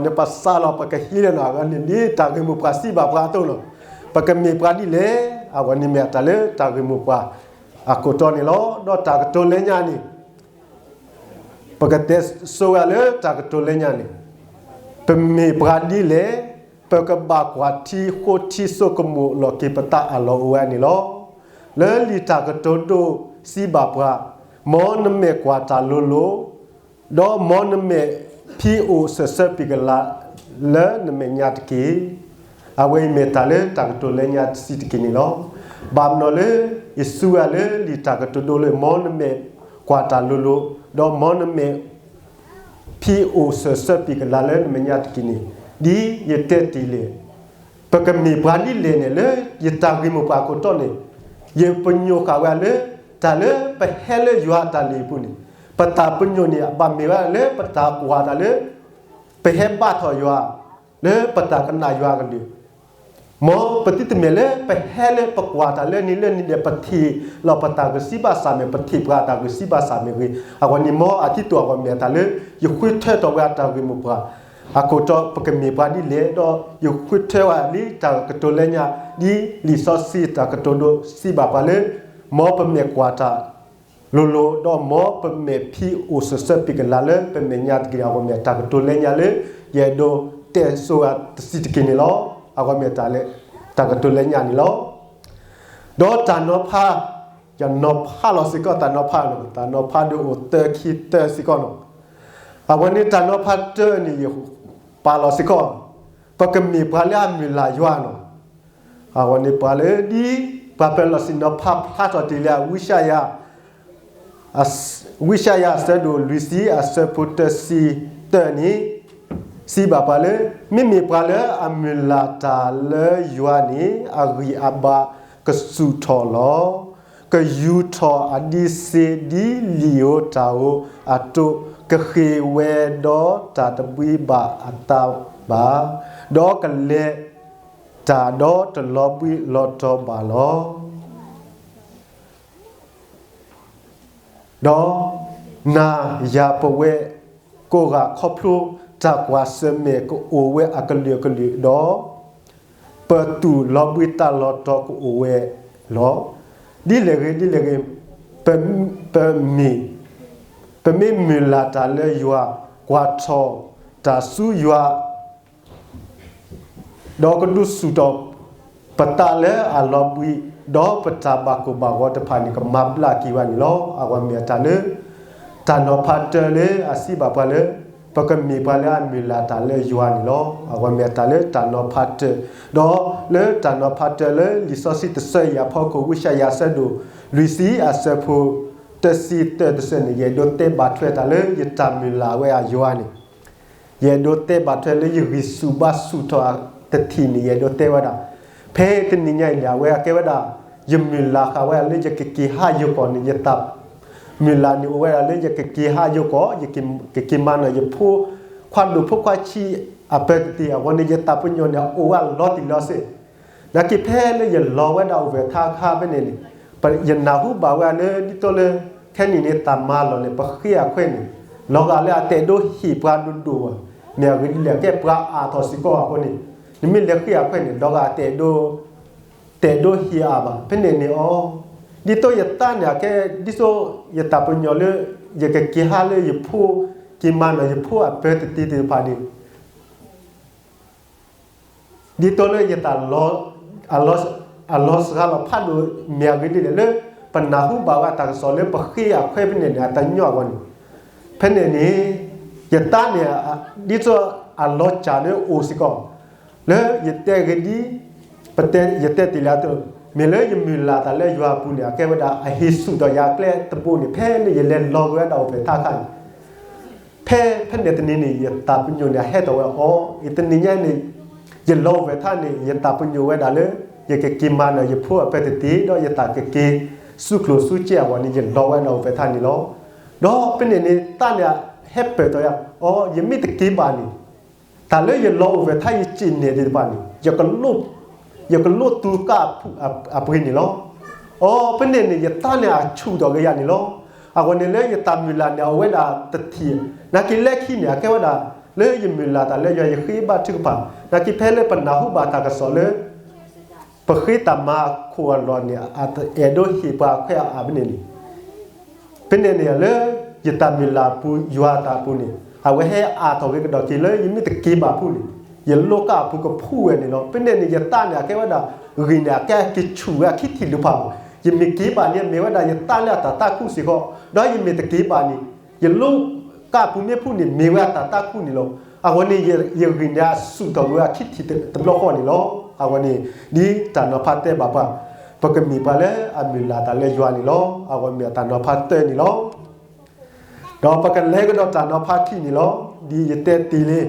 န့ၣ်ပစးလီၤ ပကဟံးလၢနီၤ အဂီၢ်န့ၣ်ဒ်တၢ်ဂ့ၢ်မိၢ်ပှၢ်စံးဘၣ်ပှၤအသိးလီၤ. ပကမ့ၢ်ပှၤဒ်လဲၣ် အဂီၢ်န့ၣ်မ့ၢ်အတၢ်လၢတၢ်ဂ့ၢ်မိၢ်ပှၢ်အခိၣ်တီန့ၣ်လီၤ. ဒီးတၢ်ကတိၤလၢညါန့ၣ် ပကတဲဆိဝဲလၢတၢ်ကတိၤလၢညါန့ၣ် ပမ့ၢ်ပှၤဒ်လဲၣ် ပကဘၣ်ကွၢ်ထံဃိထံစိကမိၣ်လီၤက့ၤပသးအလီၢ်အိၣ်ဝဲန့ၣ်လီၤ. လၢလံာ်တၢ်ကတိၤဒိစံးဘၣ်ပှၤ, မ်နမဲာ်ကွၢ်တၢ်လိၤလိၤ, ဒီးမ်နမဲာ်ဖံးအိၣ်စၢၤဆၢပံာ်ကလၤလၢနမဲာ်ညါတက့ၢ်. အဝဲအံၤမ့ၢ်တၢ်လၢတၢ်ကတိၤလၢညါတဆံးတက့ၢ်န့ၣ်လီၤ. ဘၣ်မနုၤလၢ ယစံးဝဲလၢလံာ်တၢ်ကတိၤဒိလၢ မ်နမဲာ်ကွၢ်တၢ်လိၤလိၤ, ဒီးမ်နမဲာ် ဖံးအိၣ်စၢၤဆၢပံာ်ကလၤလၢနမဲာ်ညါတက့ၢ်န့ၣ်, ဒ်ယတဲတ့ၢ်လံ, ပကမ့ၢ်ပှၤဒ်လဲၣ်န့ၣ် လၢယတၢ်ဂ့ၢ်မိၢ်ပှၢ်ခိၣ်တီန့ၣ်, ယပညိၣ်ဃာ်ဝဲလၢ တၢ်လၢပဟဲလၢယွၤအတၢ်လုၢ်ဟံၣ်ပူၤန့ၣ်, ပတၢ်ပညိၣ်န့ၣ် ဘၣ်မ့ၢ်ဝဲလၢပတၢ်ကွၢ်တၢ်လၢ ပဟဲဘါထီၣ်ယွၤ လၢပတၢ်ကနၣ်ယွၤကလုၢ် မ်ပသုတမ့ၢ်လၢပဟဲလၢပကွၢ်တၢ်လၢနံၤလၢနံၤဒီး ပထံၣ်လီၤပတၢ်ဂံၢ်စၢ်ဘါစၢ်မ့ၢ် ပထံၣ်ပှၤတၢ်ဂံၢ်စၢ်ဘါစၢ်မ့ၢ်ဂ့ၤ, အဂီၢ်န့ၣ်မ်အထံၣ်တိၢ်အဂီၢ်မ့ၢ်တၢ်လၢ ယဃုထၢထီၣ်ဝဲအတၢ်ဂ့ၢ်မိၢ်ပှၢ် အခိၣ်တီ ပကမ့ၢ်ပှၤဒ်လဲၣ်, ဒီးယဃုထၢဝဲလံာ်တၢ်ကတိၤလၢညါ ဒ်လံာ်စီဆှံတၢ်ကတိၤဒိစံးဘၣ်ပှၤလၢ မ်ပမဲာ်ကွၢ်တၢ် လိၤလိၤ, ဒီးမ်ပမဲာ်ဖံးအိၣ်စၢၤဆၢပံာ်ကလၤလၢပမဲာ်ညါတက့ၢ်. အဂီၢ်မ့ၢ်တၢ်ကတိၤလၢညါလၢ ယအဲၣ်ဒိးတဲဆိဝဲတဆံးတက့ၢ်န့ၣ်လီၤ. အဂီၢ်မ့ၢ်တၢ်လၢ တၢ်ကတိၤလၢညါန့ၣ်လီၤ. ဒီးတၢ်နီၤဖး, ယနီၤဖးလီၤစ့ၢ်ကီးတၢ်နီၤဖးလီၤ, တၢ်နီၤဖးဒီးအိၣ်သၢခံသၢစ့ၢ်ကီးလီၤ. အဝဲန့ၣ်တၢ်နီၤဖးတၢန့ၣ် ယပာ်လီၤစ့ၢ်ကီး, ပကမ့ၢ်ပှၤလၢအမုၢ်လၢ်ယွၤလီၤ. အဂီၢ်န့ၣ်ပှၤလၢဒ် ပှၤပၢၤလီၢ်ဆ့ၣ်နီၤဖးဖျါထီၣ်တ့ၢ်လၢ ဝံယၡါယၤအဆၢဒိၣ်လွံၢ်ဆံအဆၢဖိတဆံသၢန့ၣ်, စံးဘၣ်ပှၤလၢ မ့မ့ၢ်ပှၤလၢအမုၢ်လၢ်တၢ်လၢယွၤန့ၣ် အဂံၢ်အဘါကဆူၣ်ထီၣ်လီၤ. ကယူာ်ထီၣ်အဒံးစ့ဒ်လံာ်ဧိၤတၢ်ဧိၤအသိး, ကဃ့ၢ်ဝဲဒီးတၢ်တဘှံးဘၣ်အသးဘၣ်, ဒီးကလဲၤတၢ်ဒီးတလီၤဘှံးလီၤတီၤဘၣ်လီၤ. ဒီးနၤယၤပဝဲကိးဂၤ ခီဖျိတၢ်ကွၢ်ဆၢၣ်မဲာ်ကအိၣ်ဝဲအကလုာ်ကလုာ်ဒီး ပသူၣ်လီၤဘှံးသးလီၤတီၤကအိၣ်ဝဲလီၤ. ဒ်လဲၣ်ဂ့ၤဒ်လဲၣ်ဂ့ၤ, ပမ့ၢ်, ပမ့ၢ်မုၢ်လၢ်တၢ်လၢယွၤ, ကွၢ်ထီၣ်တၢ်ဆူယွၤ ဒီးကဒုးဆူၣ်ထီၣ်ပသးလၢအလီၤဘှံး, ဒီးပတၢ်ဘၣ်ကိၢ်ဘၣ်ဂီၤတဖၣ်န့ၣ် ကမၤဘျါက့ၤဝဲန့ၣ်လီၤ. အဂီၢ်မ့ၢ်တၢ်လၢ တၢ်နီၤဖးတၢလၢအစံးဘၣ်ပှၤလၢ ပကမ့ၢ်ပှၤလၢအမုၢ်လၢ်တၢ်လၢယွၤန့ၣ်လီၤ. အဂီၢ်မ့ၢ်တၢ်လၢတၢ်နီၤဖးတၢ, ဒီးလၢတၢ်နီၤဖးတၢလၢလံာ်စီဆှံတဆၢအံၤအဖီခိၣ် ဝံယၡါယၤအဆၢဒိၣ်လွံၢ်ဆံအဆၢဖိ တဆံသၢတဆၢန့ၣ် ယအဲၣ်ဒိးတဲဘၣ်ထွဲတၢ်လၢယတၢ်မုၢ်လၢ်ဝဲအယွၤန့ၣ် ယအဲၣ်ဒိးတဲဘၣ်ထွဲလၢယဂံၢ်ဆူၣ်ဘါဆူၣ်ထီၣ်တထံၣ်န့ၣ် ယအဲၣ်ဒိးတဲဝဲဒၣ်, ဖဲတနံၤညါအံၤန့ၣ် အဝဲအကဲဝဲဒၣ် ယမုၢ်လၢ်ဃာ်ဝဲဒၣ်လၢယကက့ၤဟးယိၤကီၢ်န့ၣ် ယတၢ်မုၢ်လၢ်န့ၣ်အိၣ်ဝဲဒၣ်လၢယကက့ၤဟးယိၤကီၢ်, ယကက့ၤမၤနၢၤယဖိ, ခွါဒိၣ်ဖိခွါဆံးအပၢ်တသ့အဂီၢ်န့ၣ် ယတၢ်ပညိၣ်န့ၣ် အိၣ်ဝဲလီၤတံၢ်လီၤဆဲး နာ်က့ဖဲလၢယလီၤဝဲဒၣ်အိၣ်ဖျဲၣ်ထါခါဖဲန့ၣ်န့ၣ်, ယနၢ်ဟူဘၣ်ဝဲလၢဒ်သိးလၢ ခဲနံၣ်န့ၣ် တၢ်မၤလီၢ်န့ၣ် ပဃ့အခွဲးန့ၣ်, လီၤဂာ်လၢအတအဲၣ်ဒိးဟ့ၣ်ပှၤဒိၣ်ဒိၣ်ဘၣ်, မ့ၢ်အဂ့ၢ်ဒ်လဲၣ် ကဲပှၤအါထီၣ်စ့ၢ်ကီးအဃိန့ၣ်, နမ့ၢ်လဲၤဃ့အခွဲးန့ၣ် လီၤဂာ်တအဲၣ်ဒိး, တအဲၣ်ဒိးဟ့ၣ်အါဘၣ်. ဖဲန့ၣ်န့ၣ်အီၤ, ဒ်သိးယသးန့ၣ် အကဲဒ်သိးယတၢ်ပညိၣ်လၢ ယကက့ၤဟးလၢယဖိ, က့ၤမၤနၢၤယဖိအပၢ်တသ့သ့ၣ်တဖၣ်န့ၣ် ဒ်သိးလၢယတၢ်လီၤ, အလီၤစှၤလီၤဖးဒိၣ် မ့ၢ်အဂ့ၢ်ဒ်လဲၣ်လၢ ပနၢ်ဟူဘၣ်ဝဲတၢ်ကစီၣ်လၢပဃ့အခွဲးဖဲန့ၣ်န့ၣ် အတညီအဂီၢ်န့ၣ်, ဖဲန့ၣ်န့ၣ် ယသးန့ၣ် ဒ်သိးအလီၤစၢ်န့ၣ်အိၣ်စ့ၢ်ကီး လၢယတဲဂ့ၢ်ဒ် ယတဲတ့ၢ်လံအသိး, မ့ၢ်လၢယမုၢ်လၢ်တၢ်လၢယွၤအပူၤန့ၣ် အကဲဝဲဒၣ်အဟ့ၣ်ဆူၣ်ထီၣ်ယၤအကျဲတဘိန့ၣ် ဖဲလၢယလဲၤလီၤက့ၤဝဲဒၣ်အိၣ်ဖျဲၣ်ထါခါန့ၣ် ဖဲ, ဖဲန့ၣ်တနံၤန့ၣ် ယတၢ်ပညိၣ်န့ၣ်အဟဲထီၣ်ဝဲအီၤ, တနံၤညါန့ၣ် ယလီၤအိၣ်ဖျဲၣ်ထါန့ၣ် ယတၢ်ပညိၣ်ဝဲဒၣ်လၢ ယကက့ၤမၤနၢၤယဖိအပၢ်တသ့ ဒီးယတၢ်ကက့ၤဆူကျိၣ်ဆူစ့အဂီၢ်န့ၣ် ယလီၤဝဲဒၣ်အိၣ်ဖျဲၣ်ထါန့ၣ်လီၤ. ဒီးဖဲန့ၣ်န့ၣ် သးန့ၣ်ဟဲပၢၢ်ထီၣ်ယၤ, အိ ယမ့ၢ်တက့ၤဘၣ်န့ၣ် တၢ်လၢယလီၤအိၣ်ဖျဲၣ်ထါယစ့ၣ်နဲၣ်သ့ၣ်တဖၣ်န့ၣ် ယကလိၣ်သူကါ အပှ့ၤန့ၣ်လီၤ. အိ ဖဲန့ၣ်န့ၣ် ယသးန့ၣ်အဆူၣ်ထီၣ်က့ၤယၤန့ၣ်လီၤ. အဂီၢ်န့ၣ်လၢယတၢ်မုၢ်လၢ်န့ၣ် အဝဲဒၣ်တထံၣ်, နာ်က့လၢခံန့ၣ် အကဲဝဲဒၣ် လၢယမုၢ်လၢ်တၢ်လၢယွၤ ယဃ့ဘါထုကဖၣ်, နာ်က့ဖဲလၢပနၢ်ဟူဘၣ်တၢ်ကစီၣ်လၢ ပဃ့တၢ်မၤခိၣ်အလီၢ်န့ၣ် အတအဲၣ်ဒိးဟ့ၣ်ပှၤခွဲးအါအါဖဲန့ၣ်န့ၣ်, ဖဲန့ၣ်န့ၣ်လၢ ယတၢ်မုၢ်လၢ်အပူၤ ယွၤအတၢ်အပူၤန့ၣ် အဝဲဟဲအါထီၣ်က့ၤကဒီးက့ၤလၢယမ့ၢ်တက့ၤဘၣ်ဖုန့ၣ်, ယလိကၣ်အပူၤကဖှူဝဲန့ၣ်လီၤ. ဖဲန့ၣ်န့ၣ် ယသးန့ၣ်အကဲဝဲဒၣ် ဂံၢ်န့ၣ် အကဲက့ၤဆူၣ်ဝဲအခံထံၣ်လၢၤဖးမး, ယမ့ၢ်က့ၤဘၣ်န့ၣ် မ့ၢ်ဝဲဒၣ်ယသးလၢအတၢ်သးခုစ့ၢ်ကီး, ဒီးယမ့ၢ်တက့ၤဘၣ်န့ၣ် ယလိကၣ်အပူၤမ့ၢ်ဖှူန့ၣ် မ့ၢ်ဝဲအတၢ်သးခုန့ၣ်လီၤ. အဂီၢ်န့ၣ် ယဂံၢ်န့ၣ်အဆူၣ်ထီၣ်ဝဲအခံထံၣ်တဘျီဃီန့ၣ်လီၤ. အဂီၢ်န့ၣ် ဒ်တၢ်နီၤဖးတဲဘၣ်ပှၤ, ပကမ့ၢ်ပှၤလၢအမုၢ်လၢ်တၢ်လၢယွၤန့ၣ်လီၤ. အဂီၢ်မ့ၢ်တၢ်နီၤဖးတၢန့ၣ်လီၤ. ဒီးပကလဲၤကဒီးတၢ်နီၤဖးခံန့ၣ်လီၤ. ဒ်ယတဲတ့ၢ်လံ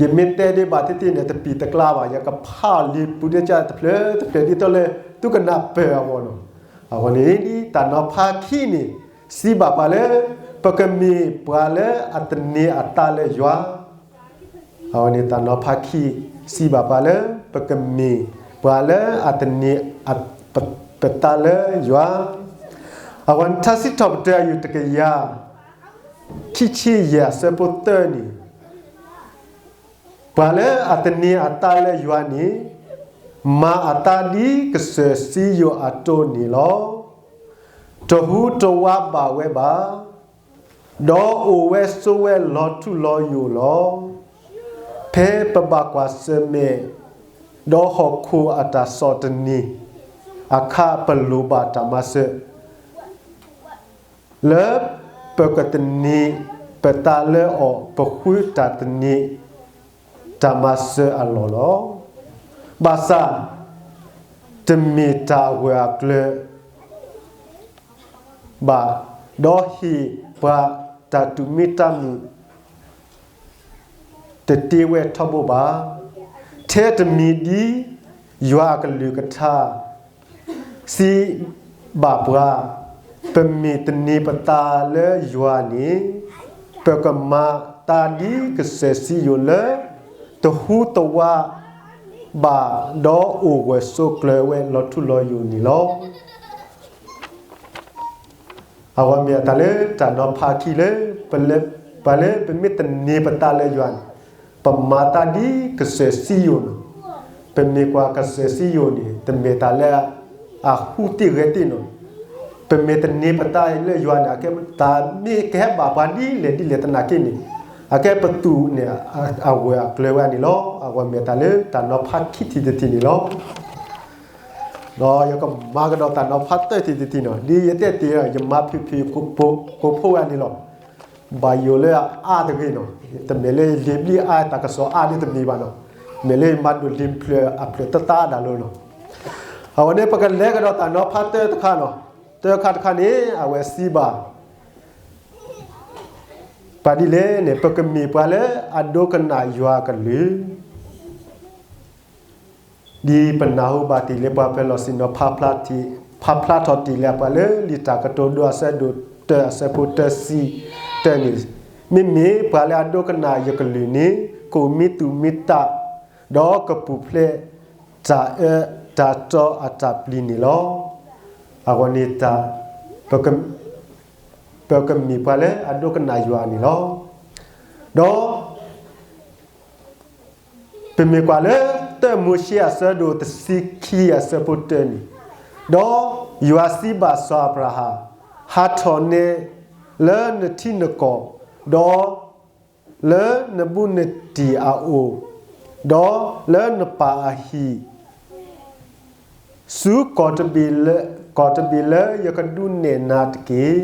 ယမ့ၢ်တဲဒံးဘၣ်တ့ၢ်တ့ၢ်န့ၣ် တပံၢ်တကျါဘၣ်, ယကဖးလံာ်ပူၤဒ်ကတဖျၢၣ်တဖျၢၣ်ဒ်သိးလၢ သုကနၢ်ပၢၢ်အဂီၢ်လီၤ. အဂီၢ်န့ၣ် ဒ်တၢ်နီၤဖးခံန့ၣ် စံးဘၣ်ပှၤလၢ ပကမ့ၢ်ပှၤလၢအသန့ၤအသးလၢယွၤ, အဝဲန့ၣ်တၢ်နီၤဖးခံ စံးဘၣ်ပှၤလၢ ပကမ့ၢ်ပှၤလၢအသန့ၤ ပသးလၢယွၤ, အဝဲန့ၣ်ထါစံးထီၣ်ပတြၢၤအယုၢ်တကယၤ ခံဆံယဲၢ်အဆၢဖိသၢန့ၣ်, ပှၤလၢအသန့ၤအသးလၢယွၤန့ၣ် မၤအသးဒ်ကစၢၢ်စံယိၣ်အသိးန့ၣ်လီၤ. တဟူးတဝးဘၣ်ဝဲဘၣ်, ဒီးအိၣ်ဝဲဆိးဝဲလီၤထူလီၤယိာ်လီၤ. ဖဲပဘၣ်ကွၢ်ဆၢၣ်မဲာ် ဒီးဟီၣ်ခိၣ်အတၢ်ဆီၣ်သနံးအခါ ပလိၣ်ဘၣ်တၢ်မၤစၢၤ လၢပကသန့ၤပသးလၢအီၤ ပဃုတၢ်သန့ၤ တၢ်မၤစၢၤအလီၢ်လီၤ. ဘၣ်ဆၣ် တမ့ၢ်တၢ်အဂၢၢ်အကျၢၤဘၣ်, ဒီးဟ့ၣ်ပှၤတၢ်သူၣ်မံသးမုာ် တသ့ဝဲထီဘိဘၣ်. ထဲတမံၤဒ် ယွၤအကလုၢ်ကထါ စံးဘၣ်ပှၤ, ပမ့ၢ်သန့ၤပသးလၢယွၤန့ၣ် ပကမၤသးဒ်ကစၢၢ်စံယိၣ်လၢ တဟူးတဝးဘၣ် ဒီးအိၣ်ဂၢၢ်ဆိးကျၢၤဝဲလီၤထူလီၤယိာ်န့ၣ်လီၤ. အဝဲမ့ၢ်တၢ်လၢတၢ်နီၤဖးခံလၢ ပှၤလၢပမ့ၢ်သန့ၤပသးလၢယွၤန့ၣ် ပမၤသးဒ်ကစၢၢ်စံယိၣ်န့ၣ်, ပမ့ၢ်ကွၢ်ကစၢၢ်စံယိၣ်န့ၣ် တမ့ၢ်တၢ်လၢအဟူးသ့ၣ်ဂဲၤသ့ၣ်န့ၣ်, ပမ့ၢ်သန့ၤပသးလၢယွၤန့ၣ် အကဲတၢ်မ့ၢ်ကဟဲဘၣ်ပှၤဒ်လဲၣ်ဒ်လဲၣ်သနာ်က့န့ၣ်, အကဲပသူၣ်န့ၣ် အဂၢၢ်အကျၢၤဝဲန့ၣ်လီၤ. အဝဲမ့ၢ်တၢ်လၢတၢ်နီၤဖးခံထံၣ်တထံၣ်န့ၣ်လီၤ. ဒီးယကမၤကဒီးတၢ်နီၤဖးသၢထံၣ်တထံၣ်န့ၣ်, ဒ်ယတဲတ့ၢ် ယမၤဖုၣ်ဖုၣ်ကိာ်ဖိဝဲန့ၣ်လီၤ. ဘၣ်ယိၣ်လၢအအါတဂ့ၤန့ၣ်, တမ့ၢ်လၢယလံာ်ဘျံးအါတၢ်ကစီၣ်အါန့ၣ်တမ့ၢ်ဘၣ်န့ၣ်, မ့ၢ်လၢယမၤဒိၣ်လံာ်ဖျၢၣ်အဖျၢၣ်တသးဒၣ်လီၤန့ၣ်. အဝဲန့ၣ် ပကလဲၤကဒီးတၢ်နီၤဖးသၢတခါန့ၣ်, သၢခါတခါန့ၣ် အဝဲစံးဘၣ် ပှၤဒ်လဲၣ်န့ၣ် ပကမ့ၢ်ပှၤလၢအဒိကနၣ်ယွၤအကလုၢ် ဒ်ပနၢ်ဟူဘၣ်တ့ၢ်လၢပှၤပၢၤလီၢ်ဆ့ၣ်နီၤ ဖးဖျါထီၣ်တ့ၢ်လၢပှၤလၢလံာ်တၢ်ကတိၤဒိအဆၢဒိၣ်တၢ အဆၢဖိတၢ ဆံတၢန့ၣ်, မ့မ့ၢ်ပှၤလၢအဒိကနၣ်ယကလုၢ်န့ၣ် ကအိၣ်မံသူၣ်မံသး ဒီးကပူၤဖျဲးတၢ်အၢတၢ်သီအတၢ်ပျံၤန့ၣ်လီၤ. အဂီၢ်န့ၣ် ပကမ့ၢ်ပှၤလၢအဒိကနၣ်ယွၤန့ၣ်လီၤ. ဒီး ပမ့ၢ်ကွၢ်လၢ သၢမိၤၡ့ အဆၢဒိၣ်တဆံခံ အဆၢဖိတၢန့ၣ်, ဒီးယွၤစံးဘၣ်စီၤအၤဘြၤဟၣ်, ဟးထီၣ်နဲလၢနထံနကီၢ်, ဒီးလၢနဘူးနတံၢ်အအိၣ်, ဒီးလၢနပၢ်အဟံၣ် ဆူကီၢ်တဘ့ၣ်လၢ ကီၢ်တဘ့ၣ်လၢယကဒုးနဲၣ်နၤတက့ၢ်.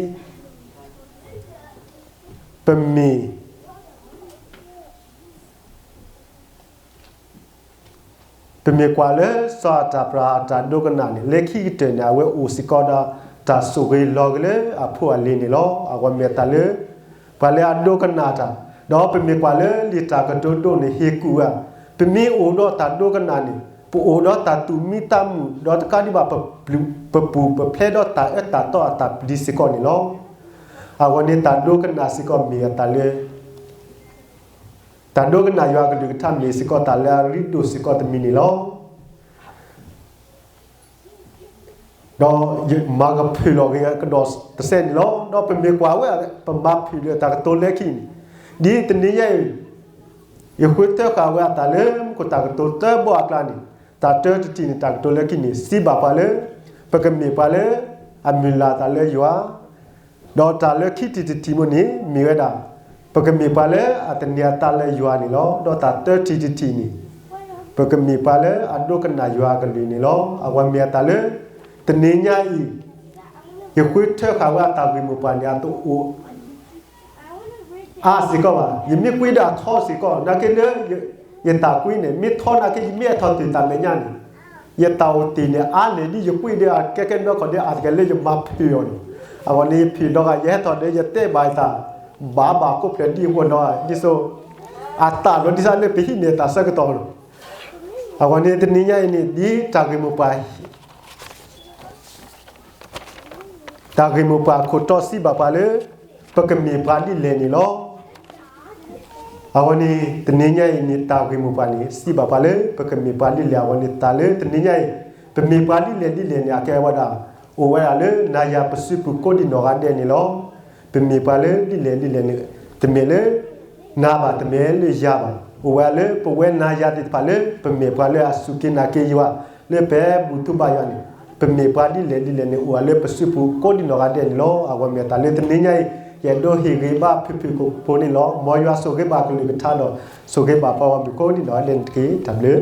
ပမ့ၢ် ပမ့ၢ်ကွၢ်လၢစီၤအၤဘြၤဟၣ်အတၢ်ဒိကနၣ်န့ၣ် လၢခံကတၢၢ်န့ၣ် အဝဲအိၣ်စ့ၢ်ကီးဒီးတၢ်ဆိၣ်ဂ့ၤလီၤဂ့ၤလၢအဖိအလံၤန့ၣ်လီၤ. အဂီၢ်မ့ၢ်တၢ်လၢ ပှၤလၢအဒိကနၣ်တၢ်, ဒီးပမ့ၢ်ကွၢ်လၢလံာ်တၢ်ကတိၤဒိန့ၣ် ဟ့ၣ်ကူၣ်ဝဲ, ပမ့ၢ်အိၣ်ဒီးတၢ်ဒိကနၣ်န့ၣ် ပအိၣ်ဒီးတၢ်သူၣ်မံသးမုာ် ဒီးတကးဒံးဘၣ် ပပူၤပဖျဲးဒီးတၢ်အၢတၢ်သီအတၢ်ပျံၤစ့ၢ်ကီးန့ၣ်လီၤ. အဂီၢ်န့ၣ် တၢ်ဒိကနၣ်စ့ၢ်ကီးမ့ၢ်အတၢ်လၢ တၢ်ဒိကနၣ်ယွၤအကလုၢ်ကထါမ့ၢ်စ့ၢ်ကီးတၢ်လၢအရ့ဒိၣ်စ့ၢ်ကီးတမံၤန့ၣ်လီၤ. ဒီးယမၤကဖုၣ်လီၤက့ၤကဒီးတစဲးန့ၣ်လီၤ. ဒီးပမ့ၢ်ကွၢ်ဝဲ ပမၤဖုၣ်လၢတၢ်ကတိၤလၢခံန့ၣ်, ဒ်တနံၤညါအံၤ ယဃုထၢဃာ်ဝဲအသးလၢမူခိၣ်တၢ်ကတိၤသၢဘီအကျါန့ၣ်, တၢ်တၢတထံၣ်န့ၣ် တၢ်ကတိၤလၢခံန့ၣ် စံးဘၣ်ပှၤလၢ ပကမ့ၢ်ပှၤလၢ အမုၢ်လၢ်အသးလၢယွၤ, ဒီးတၢ်လၢခံထံၣ်တထံၣ်န့ၣ် မ့ၢ်ဝဲဒၣ် ပကမ့ၢ်ပှၤလၢအသန့ၤအသးလၢယွၤန့ၣ်လီၤ. ဒီးတၢ်တၢထံၣ်တထံၣ်န့ၣ် ပကမ့ၢ်ပှၤလၢအဒိကနၣ်ယွၤအကလုၢ်န့ၣ်လီၤ. အဝဲမ့ၢ်အသးလၢ တနံၤညါအံၤ ယဃုထၢဃာ်ဝဲအတၢ်ဂ့ၢ်မိၢ်ပှၢ်န့ၣ် အတအိၣ် အါစ့ၢ်ကီးဘၣ်. ယမ့ၢ်ကွံဒၣ်အထီစ့ၢ်ကီး နာ်က့လၢ ယတၢ်ကွံန့ၣ် မ့ၢ်ထီနာ်က့ ယမ့ၢ်အဲၣ်ထီၣ်တ့ၢ်တၢ်မဲာ်ညါန့ၣ်, ယတၢ်အိၣ်တ့ၢ်န့ၣ် အါန့ၢ်ဒ်ယကွံဒၣ်အကဲကဲနီၢ်ခီၣ်ဒၣ် အါတကဲလၢယမၤဖုးအီၤန့ၣ်, အဂီၢ်န့ၣ် ယဖုးဒီးဂၤ ယဟဲထီၣ်ဒီး ယတဲဘၣ်ယသး ဘၣ်ဘၣ်ကိးဖျၢၣ်ဒ်အဂီၢ်နီၤ ဒ်သိး အသးဒီးဒ်သိးလၢပဟံးန့ၢ်တၢ်ဆၢကတီၢ်လီၤ. အဂီၢ်န့ၣ် တနံၤညါအံၤန့ၣ် ဒ်တၢ်ဂ့ၢ်မိၢ်ပှၢ် တၢ်ဂ့ၢ်မိၢ်ပှၢ်ခိၣ်တီစံးဘၣ်ပှၤလၢ ပကမ့ၢ်ပှၤဒ်လဲၣ်န့ၣ်လီၤ. အဂီၢ်န့ၣ် တနံၤညါအံၤန့ၣ် တၢ်ဂ့ၢ်မိၢ်ပှၢ်န့ၣ် စံးဘၣ်ပှၤလၢ ပကမ့ၢ်ပှၤဒ်လဲၣ်. အဂီၢ်န့ၣ် တၢ်လၢတနံၤညါအံၤ ပမ့ၢ်ပှၤဒ်လဲၣ်ဒ်လဲၣ်န့ၣ် အကဲဝဲဒၣ် အိၣ်ဝဲဒၣ်လၢနၤယၤပစုပူၤကိးဒံးနီၢ်ဂၤဒဲးန့ၣ်လီၤ. ပမ့ၢ်ပှၤလၢဒ်လဲၣ်ဒ်လဲၣ်န့ၣ် တမ့ၢ်လၢ နၤဘၣ် တမ့ၢ်လၢယၤဘၣ်. အိၣ်ဝဲလၢပဝဲနၤယၤသ့ၣ်တဖၣ်လၢ ပမ့ၢ်ပှၤလၢအစူၢ်က့ၤနာ်က့ၤယွၤ လၢပဘူၣ်ထီၣ်ဘါယွၤန့ၣ် ပမ့ၢ်ပှၤဒ်လဲၣ်ဒ်လဲၣ်န့ၣ် အိၣ်ဝဲလၢပစုပူၤကိးဒံးနီၢ်ဂၤဒဲးန့ၣ်လီၤ. အဂီၢ်မ့ၢ်တၢ်လၢတနံၤညါအံၤ ယအဲၣ်ဒိးဟ့ၣ်ဂ့ၤဘၣ်ဖုၣ်ဖုၣ်ကိာ်ကိာ်န့ၣ်လီၤ. မ်ယွၤဆိၣ်ဂ့ၤဘၣ်ကလုၢ်ကထါဒီး ဆိၣ်ဂ့ၤဘၣ်ပှၤဂီၢ်မုၢ်ကိးဒံးနီၢ်ဂၤဒဲးန့ၣ်တက့ၢ်. တၢ်ဘျုး